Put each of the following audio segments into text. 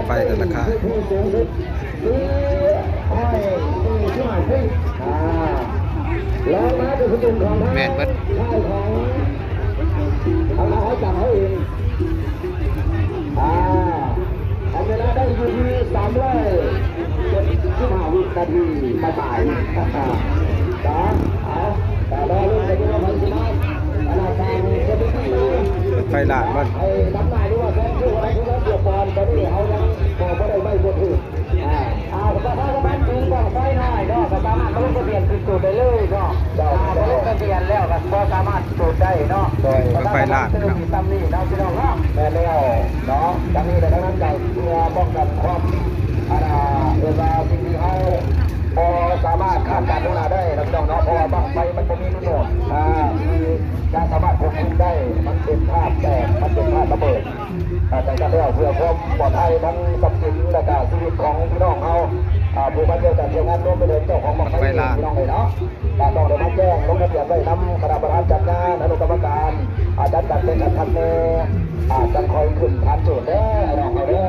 ໄຟແຕ່ລະຂ້າຍ ແມ່ນເບິດ. ອ່າ ທຳເວລາໄດ້ຢູ່ທີ່ສາມຮ້ອຍເຈັດສິບຫ້າວິນາທີປາຍໆ ເນາະ. ເອົາ ກໍລໍລຸ້ນກັນຢູ່ວ່າໃຜຊິມາ ອັນນ່າ ສ້າງສະຖິຕິ ໄຟລາດມັນ ໃຫ້ນຳໜ້າ ຫຼືວ່າແຊງຄິວໃຫ້ເພື່ອນເສຍປອນ ຕອນນີ້ເຮົາຍັງບໍ່ ບໍ່ໄດ້ໄວ້ບໍ່ຖືກ. ອ່າ ອ່າ ປະຊາສຳພັນເຖິງບັ້ງໄຟນ້ອຍເນາະ ກໍສາມາດມາລົງທະບຽນຂຶ້ນໂຕໄດ້ເລີຍເນາະ. ເຈົ້າ ອ່າ ມາລົງທະບຽນແລ້ວກໍບໍ່ສາມາດ ໂດຍໄດ້ເນາະ ໂດຍ ບັ້ງໄຟລາດເນາະ ມີສ່ຳນີ້ເນາະ ພີ່ນ້ອງເນາະ. ແມ່ນແລ້ວເນາະ ທັງນີ້ແລະທັງນັ້ນກໍເພື່ອປ້ອງກັນຄວາມ ອັນນ່າ ເອີ້ນວ່າສິ່ງທີ່ເຮົາບໍ່ສາມາດຄາດການລ່ວງໜ້າໄດ້ນະ ພີ່ນ້ອງເນາະ ເພາະວ່າບັ້ງໄຟມັນບໍ່ມີກຳນົດ ອ່າ ທີ່ຈະສາມາດຄວບຄຸມໄດ້ ມັນເປັນທາດແຕກ ມັນເປັນທາດລະເບີດ ອ່າ ຈັ່ງຊັ້ນແລ້ວ ເພື່ອຄວາມປອດໄພທັງຊັບສິນ ແລະກະຊີວິດຂອງພີ່ນ້ອງເຮົາ ອ່າ ຜູ້ມາທ່ຽວການທ່ຽວງານ ລວມໄປເຖິງເຈົ້າຂອງບັ້ງໄຟ ບັ້ງໄຟລາດ ພີ່ນ້ອງເອີຍເນາະ. ກໍຕ້ອງໄດ້ມາແຈ້ງລົງທະບຽນໄວ້ນຳຄະນະປະທານຈັດງານ ອະນຸກຳມະການ ອາ ຈັດການແຂ່ງຂັນຄັດແນ່ ອາ ຈັ່ງຄ່ອຍຂຶ້ນຜ່ານໂຈດເດີ ອ້າຍນ້ອງເຮົາເດີ.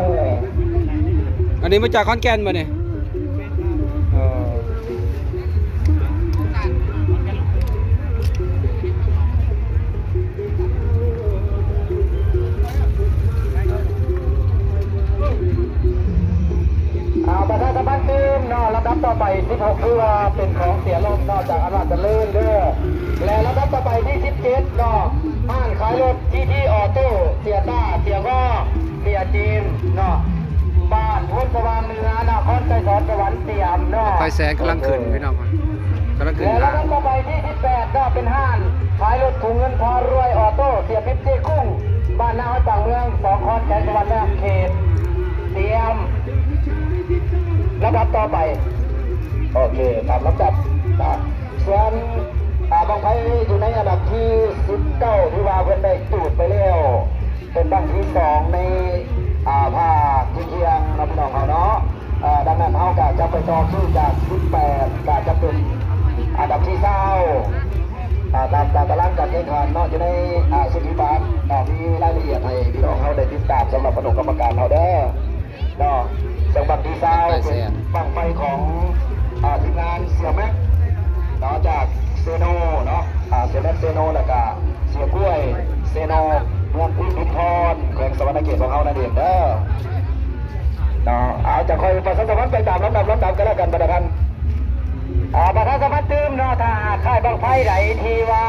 ອັນນີ້ມາຈາກຂອນແກ່ນບໍ່ນີ້? ເອີ. ອ່າ ປະຊາສຳພັນຕື່ມເນາະ ລຳດັບຕໍ່ໄປ ສິບຫົກ ຖືວ່າເປັນຂອງເສຍລົມເນາະ ຈາກອຳນາດຈະເລີນເດີ ແລະ ລຳດັບຕໍ່ໄປທີ ສິບເຈັດ ເນາະ ຮ້ານຂາຍລົດ ທີທີ ອໍໂຕ້ ເສຍຕ້າ ເສຍງໍ ເສຍຈີມເນາະ ບ້ານໂພນສະຫວ່າງເໜືອ ນະຄອນໄກສອນສະຫວັນ ຕຽມເນາະ ໄຟແສງກຳລັງຂຶ້ນ ພີ່ນ້ອງ ກຳລັງຂຶ້ນ ແລະ ລຳດັບຕໍ່ໄປທີ ສິບແປດ ເນາະ ເປັນຮ້ານຂາຍລົດ ຖົງເງິນພາລວຍ ອໍໂຕ້ ເສຍພິດ ເຈກຸ້ງ ບ້ານນາຮອຍ ປາກເມືອງ ສອງຄອນ ແຂວງສະຫວັນນະເຂດ ຕຽມ ລຳດັບຕໍ່ໄປ ໂອເຄ ຕາມລຳດັບນະ ສ່ວນ ອ່າ ບັ້ງໄຟຢູ່ໃນອັນດັບທີ ສິບເກົ້າ ທີ່ວ່າເພິ່ນໄດ້ຈູດໄປແລ້ວ ເປັນບັ້ງທີສອງໃນ ອ່າ ພາກທ່ຽງໆ ເນາະ ພີ່ນ້ອງເຮົາເນາະ. ເອີ ດັ່ງນັ້ນເຮົາກໍຈະໄປຕໍ່ຄິວຈາກ ສິບແປດ ກໍຈະເປັນອັນດັບທີ ຊາວ ອ່າ ຕາມ ຕາມຕາລາງການແຂ່ງຂັນເນາະ ຢູ່ໃນ ອ່າ ສຸດທິບັດເນາະ ມີລາຍລະອຽດໃຫ້ພີ່ນ້ອງເຮົາໄດ້ຕິດຕາມ ສຳລັບອະນຸກຳມະການເຮົາເດີເນາະ. ເຊິ່ງບັ້ງທີ ຊາວ ບັ້ງໄຟແສນ ເປັນບັ້ງໄຟຂອງ ອ່າ ທີມງານເສຍແມັກເນາະ ຈາກເຊໂນເນາະ ອ່າ ເສຍແມັກເຊໂນ ແລ້ວກະເສຍກ້ວຍເຊໂນ ເມືອງພິມພິທອນ ແຂວງສະຫວັນນະເຂດຂອງເຮົານັ້ນເອງເດີ. ເນາະ ເອົາ ຈະຄ່ອຍປະຊາສຳພັນໄປຕາມລຳດັບ ລຳດັບກັນແລ້ວກັນ ບັນດາທ່ານ. ອ່າ ປະຊາສຳພັນຕື່ມເນາະ ຖ້າຫາກຄ້າຍບັ້ງໄຟໃດທີ່ວ່າ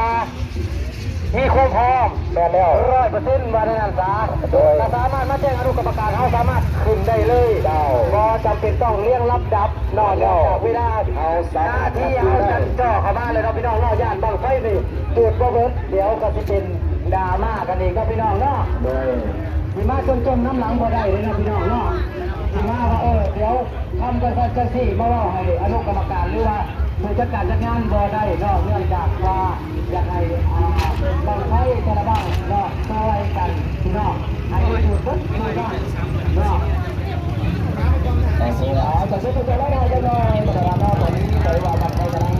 ມີຄວາມພ້ອມ ແມ່ນແລ້ວ ຮ້ອຍເປີເຊັນ ວ່າແນວນັ້ນຊະ ໂດຍ ກໍສາມາດມາແຈ້ງອະນຸກຳມະການ ເຮົາສາມາດຂຶ້ນໄດ້ເລີຍ ເຈົ້າ ບໍ່ຈຳເປັນຕ້ອງລຽງລຳດັບເນາະ ເຈົ້າ ເນື່ອງຈາກເວລາ ເຮົາສາມາດ ໜ້າທີ່ເຮົາຈັດຈໍ້ເຂົ້າມາເລີຍເນາະ ພີ່ນ້ອງເນາະ ຢ້ານບັ້ງໄຟນີ້ຈູດບໍ່ເບິດ ດຽວກໍຊິເປັນດຣາມາກັນອີກເນາະ ພີ່ນ້ອງເນາະ ໂດຍ ຊິມາຈົ່ມໆນຳຫຼັງບໍ່ໄດ້ເດ້ເນາະ ພີ່ນ້ອງເນາະ ຊິມາວ່າ ເອີ ດຽວທຳຈັ່ງຊັ້ນຈັ່ງຊີ້ ມາເວົ້າໃຫ້ອະນຸກຳມະການ ຫຼືວ່າຜູ້ຈັດການຈັດງານບໍ່ໄດ້ເນາະ ເນື່ອງຈາກວ່າຢາກໃຫ້ ອ່າ ບັ້ງໄຟແຕ່ລະບັ້ງເນາະ ຊ່ວຍກັນ ພີ່ນ້ອງ ໃຫ້ໄດ້ຈູດເບິດທຸກຄົນເນາະ. ໂອເຄ ເອົາ ຈະເກັບຕົວລະໜ້ອຍຈັກໜ່ອຍ ແຕ່ວ່າເນາະ ຕອນນີ້ກໍເລີຍວ່າບັ້ງໄຟກຳລັງ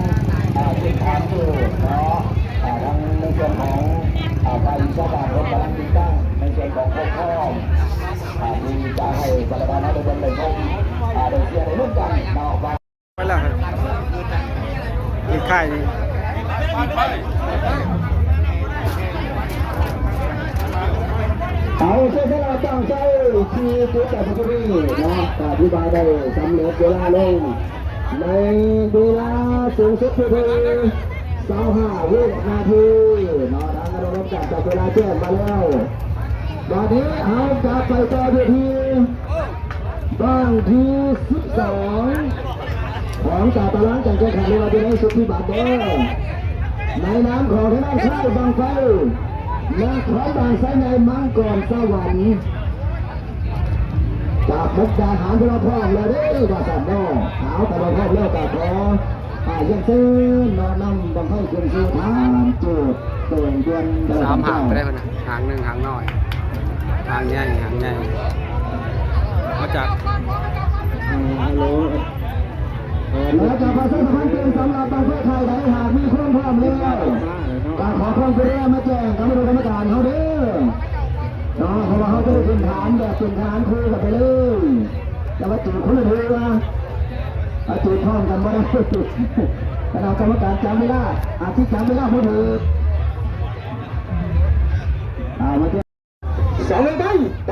ອ່າ ຂຶ້ນທາງຢູ່ເນາະ ອ່າ ທາງໃນສ່ວນຂອງ ອ່າ ຝ່າຍວິຊາການເພິ່ນກຳລັງຕິດຕັ້ງໃນສ່ວນຂອງໂຄມ ອ່າ ທີ່ຈະໃຫ້ບັນດາທ່ານໄດ້ເບິ່ງໄດ້ຊົມ ອ່າ ໄດ້ເຊຍໄດ້ລຸ້ນກັນເນາະວ່າ ໄປແລ້ວ ອີກຄ້າຍໜຶ່ງ ເອົາ ເສຍສະຫຼະຕັ້ງໃຈທີ່ຈຸດຈັບຈຸດນີ້ເນາະ ກໍຖືວ່າໄດ້ສຳເລັດເວລາລົງ ໃນເວລາສູງສຸດຄື ຊາວຫ້າວິນາທີເນາະ ທາງອະນຸກຳມະການຈັບເວລາແຈ້ງມາແລ້ວ ບາດນີ້ເຮົາຈະໄປຕໍ່ຢູ່ທີ່ ບັ້ງທີສິບສອງ ຂອງຕາຕະລາງການແຂ່ງຂັນ ຫຼືວ່າຢູ່ໃນສຸດທິບັດເດີ ໃນນາມຂອງທາງດ້ານຄ້າຍບັ້ງໄຟ ນະຄອນບາງໄຊໃຫຍ່ ມັງກອນສະຫວັນ ຈາກມຸກດາຫານ ເພິ່ນວ່າພ້ອມແລ້ວເດີ ວ່າຊັ້ນເນາະ ເອົາ ຖ້າວ່າພ້ອມແລ້ວກໍຂໍ ອ່າ ຮຽນເຊີນເນາະ ນຳບັ້ງໄຟຂຶ້ນສູ່ຖານຈູດໂດຍດ່ວນເດີ ສາມຫາງໄປໄດ້ເພິ່ນນະ ຫາງໜຶ່ງຫາງນ້ອຍ ຫາງໃຫຍ່ຫາງໃຫຍ່ ມາຈາກ ອ່າ ແລ້ວຈະປະຊາສຳພັນເຕືອນສຳລັບບັ້ງໄຟຄ້າຍໃດ ຫາກມີຄວາມພ້ອມແລ້ວ ກໍຂໍຄວາມກະລຸນາມາແຈ້ງກັບຄະນະກຳມະການເຮົາເດີ ເນາະ ເພາະ ອັນແບບເປັນທະຫານຄູ່ກັນໄປເລີຍ ແຕ່ວ່າຈູດຄົນລະເທື່ອ ອາ ຈູດພ້ອມກັນບໍ່ໄດ້ ຄະນະກຳມະການຈັບເວລາ ອາ ຊິຈັບເວລາບໍ່ຖືກ ອາ ມາ ສອງ ໜຶ່ງ ໄປ ໄປ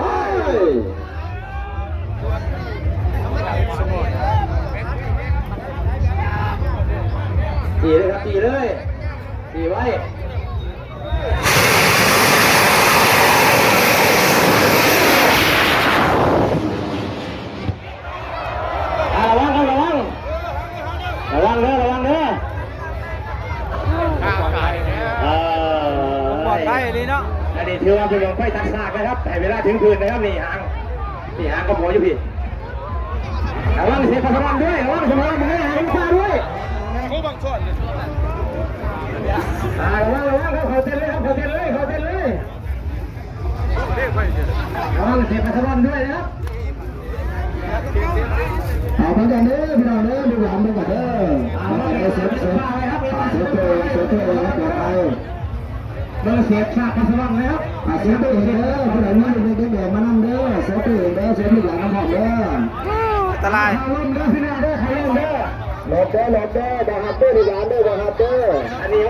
ຕີເລີຍຄັບ ຕີເລີຍ ຕີໄວ້ ອ່າ ລະວັງຄັບ ລະວັງ ລະວັງເດີ ລະວັງເດີ ເອີ ປອດໄພອີ່ຫຼີເນາະ ອັນນີ້ຖືວ່າເປັນບັ້ງໄຟຕັດສາກນະຄັບ ໃຫ້ເວລາເຖິງພື້ນນະຄັບ ນີ້ຫາງ ນີ້ຫາງກະໝໍຢູ່ພີ້ ລະວັງເສຍປາສະວອນດ້ວຍ ລະວັງປາສະວອນດ້ວຍ ລະວັງປາດ້ວຍ ອ່າ ລະວັງ ລະວັງ ເຂົ້າເສັ້ນເລີຍຄັບ ເຂົ້າເສັ້ນເລີຍ ເຂົ້າເສັ້ນເລີຍ ລະວັງເສຍປາສະວອນດ້ວຍນະຄັບ ເອົາເບິ່ງກັນເດີພີ່ນ້ອງເດີ ລູກຫຼານເບິ່ງກັນເດີ ເອົາໄປເສີບ ເສີບ ອ່າ ເສີບໂຕ ເສີບໂຕ ເອີ ປອດໄພ ເບິ່ງເສບຊາກປາສະວັນແລ້ວ ອ່າ ເສີບໂຕເອງເດີ ຜູ້ໃດມີລູກເລັກແດງມານຳເດີ ເສີບໂຕເອງເດີ ເສີບລູກຫຼານນຳພ້ອມເດີ ອັນຕະລາຍ ຄາລົມເດີພີ່ນ້ອງເດີ ຄາລົມເດີ ຫຼົບເດີ ຫຼົບເດີ ບໍ່ຮັບເດີ ລູກຫຼານເດີ ບໍ່ຮັບເດີ ອັນນີ້